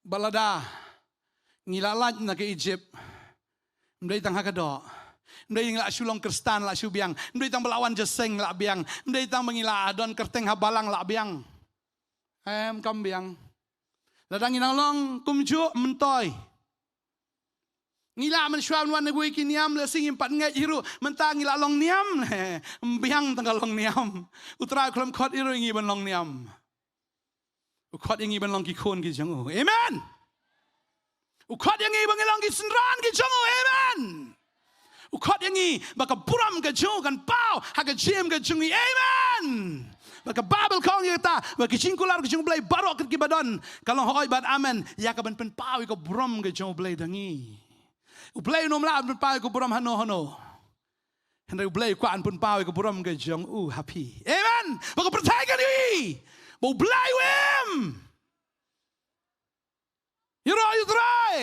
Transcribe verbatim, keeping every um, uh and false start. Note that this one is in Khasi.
Ba lada ngi la lait na ka Egypt, ym dei tang ha ka doh. Ym dei ngi la shu long Khristan la shu biang. Ym dei tang ba la wan jingïaseng la biang. Ym dei tang ba ngi la don kyrteng ha balang la biang. Em, kam biang. Lada ngi nang long kumjuh, myntoi. Ngi la mynshuwa wan na kiwei ki niam, lehse ngim pat ngeit hi ruh, mynta ngi la long niam. Ym biang tang ka long niam. U Trai u khlem khot ïa ngi ban long niam. U khot ïa ngi ban long ki khun ki jong u. Amen. U khot ïa ngi ba ngi long ki synran ki jong u. Amen. U khot ïa ngi ba ka burom ka jong u kan paw ha ka jingim ka jong ngi. Amen. Ba ka Baibl ka ong ïa kata ba ki jingkular ka jong u Blei baroh kat kiba don, ka long hooid bad amen, ïa kaban pynpaw ïa ka burom ka jong u Blei da ngi. U Blei um lah ban pynpaw ïa ka burom hano hano. Hynrei u Blei u kwah ban pynpaw ïa ka burom ka jong u ha phi. Amen. Ba ka pyrthei kan ïohi ba u Blei u im. Ïaroh ïa u Trai.